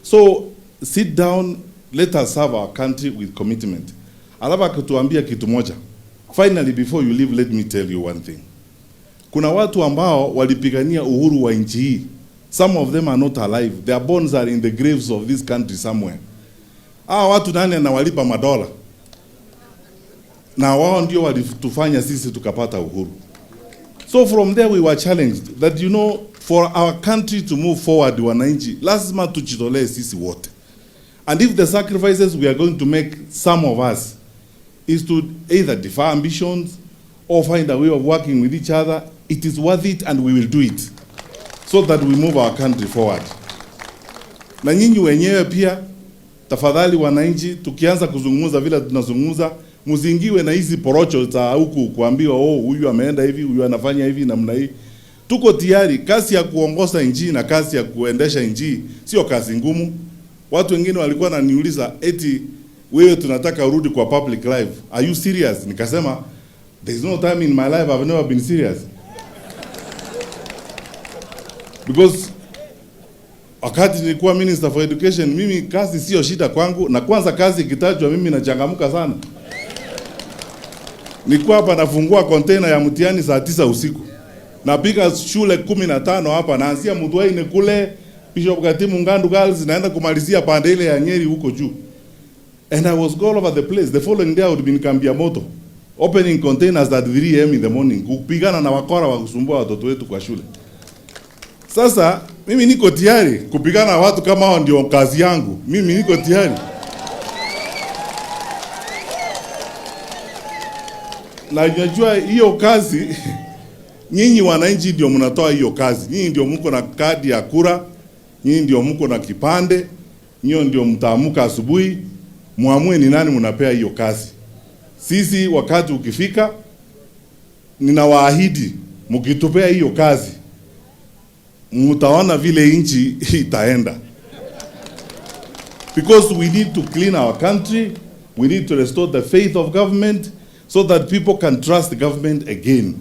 So sit down, let us serve our country with commitment. Alafu akituambia kitu moja. Finally, before you leave, let me tell you one thing. Kuna watu ambao walipigania uhuru wa nchi hii. Some of them are not alive. Their bones are in the graves of this country somewhere. Hawa watu nani anawalipa madola? Na wao ndio walitufanya sisi tukapata uhuru. So from there we were challenged that, for our country to move forward, wananchi, lazima tujitolee sisi wote. And if the sacrifices we are going to make, some of us, is to either defer ambitions or find a way of working with each other, it is worth it and we will do it so that we move our country forward. Na nyinyi wenyewe pia, tafadhali wananchi, tukianza kuzungumza vile tunazungumza, msiingiwe na hizi porocho za huku kuambiwa, oh, huyu ameenda hivi, huyu anafanya hivi namna hii. Tuko tayari. Kazi ya kuongoza nchi na kazi ya kuendesha nchi sio kazi ngumu. Watu wengine walikuwa wananiuliza eti, wewe tunataka urudi kwa public life, are you serious? Nikasema there is no time in my life I've never been serious. Because wakati nilikuwa Minister for Education, mimi kazi sio shida kwangu, na kwanza kazi ikitajwa mimi nachangamka sana. Nilikuwa hapa nafungua container ya mtihani saa 9 usiku. Napiga shule 15 hapa, naanzia Muthwaini kule Bishop Gatimu Ngandu Girls, naenda kumalizia pande ile ya Nyeri huko juu. And I was all over the place. The following day I would be in Kambi ya Moto, opening containers at 3 a.m. in the morning, kupigana na wakora wa kusumbua watoto wetu kwa shule. Sasa mimi niko tayari kupigana na watu kama hao, ndio kazi yangu. Mimi niko tayari. Na najua hiyo kazi, nyinyi wananchi ndio mnatoa hiyo kazi. Nyinyi ndio mko na kadi ya kura, nyinyi ndio mko na kipande, nyinyi ndio mtaamka asubuhi muamue ni nani mnapea hiyo kazi. Sisi wakati ukifika, ninawaahidi mkitupea hiyo kazi, mtaona vile nchi itaenda. Because we need to clean our country, we need to restore the faith of government so that people can trust the government again.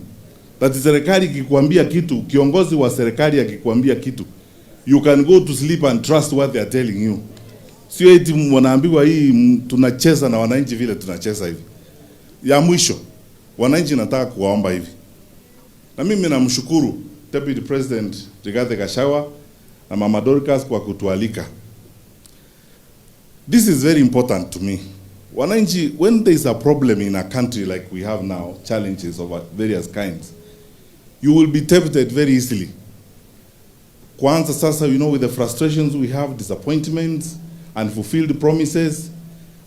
That serikali ikikwambia kitu, kiongozi wa serikali akikwambia kitu, you can go to sleep and trust what they are telling you. Sio eti wanaambiwa hii tunacheza na wananchi vile tunacheza hivi. Ya mwisho, wananchi nataka kuwaomba hivi. Na mimi namshukuru Deputy President Rigathi Gachagua na Mama Dorcas kwa kutualika. This is very important to me. Wananchi, when there is a problem in a country like we have now, challenges of various kinds, you will be tempted very easily. Kwanza sasa, with the frustrations we have, disappointments, unfulfilled promises,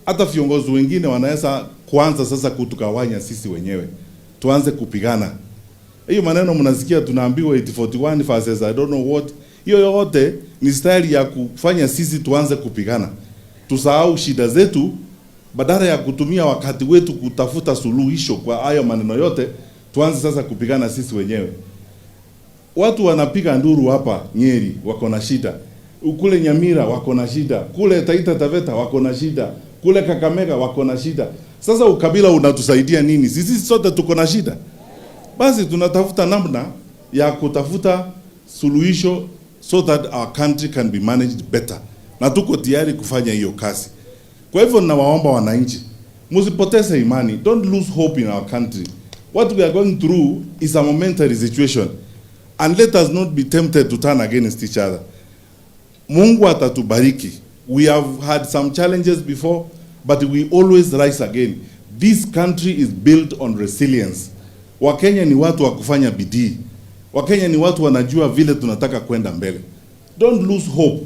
hata viongozi wengine wanaweza kuanza sasa kutugawanya sisi wenyewe. Tuanze kupigana. Hiyo maneno mnasikia tunaambiwa 841 versus I don't know what. Hiyo yote ni style ya kufanya sisi tuanze kupigana. Tusahau shida zetu, badala ya kutumia wakati wetu kutafuta suluhisho kwa hayo maneno yote, tuanze sasa kupigana sisi wenyewe. Watu wanapiga nduru hapa Nyeri wako na shida. Kule Nyamira wako na shida. Kule Taita Taveta wako na shida. Kule Kakamega wako na shida. Sasa ukabila unatusaidia nini? Sisi sote tuko na shida. Basi tunatafuta namna ya kutafuta suluhisho so that our country can be managed better. Na tuko tayari kufanya hiyo kazi. Kwa hivyo ninawaomba wananchi, msipoteze imani. Don't lose hope in our country. What we are going through is a momentary situation. And let us not be tempted to turn against each other. Mungu atatubariki. We have had some challenges before, but we always rise again. This country is built on resilience. Wakenya ni watu wa kufanya bidii. Wakenya ni watu wanajua vile tunataka kwenda mbele. Don't lose hope.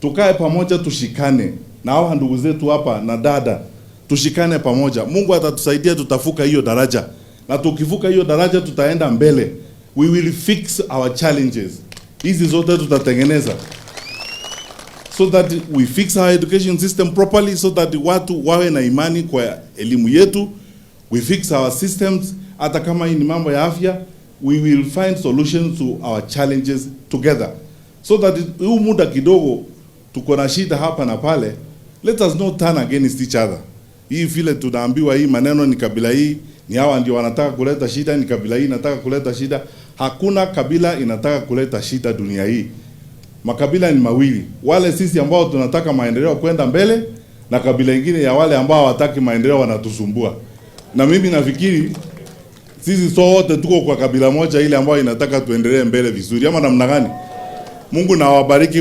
Tukae pamoja, tushikane. Na hawa ndugu zetu hapa na dada, tushikane pamoja. Mungu atatusaidia, tutavuka hiyo daraja. Na tukivuka hiyo daraja tutaenda mbele. We will fix our challenges. Hizi zote tutatengeneza. So that we fix our education system properly, so that watu wawe na imani kwa elimu yetu. We fix our systems. Hata kama hii ni mambo ya afya, we will find solutions to our challenges together. So that huu muda kidogo tuko na shida hapa na pale, let us not turn against each other. Hii vile tunaambiwa hii maneno ni kabila hii, ni hawa ndio wanataka kuleta shida, ni kabila hii inataka kuleta shida. Hakuna kabila inataka kuleta shida dunia hii. Makabila ni mawili, wale sisi ambao tunataka maendeleo kwenda mbele na kabila ingine ya wale ambao hawataki maendeleo wanatusumbua. Na mimi nafikiri sisi sote tuko kwa kabila moja ile ambayo inataka tuendelee mbele vizuri, ama namna gani? Mungu na awabariki.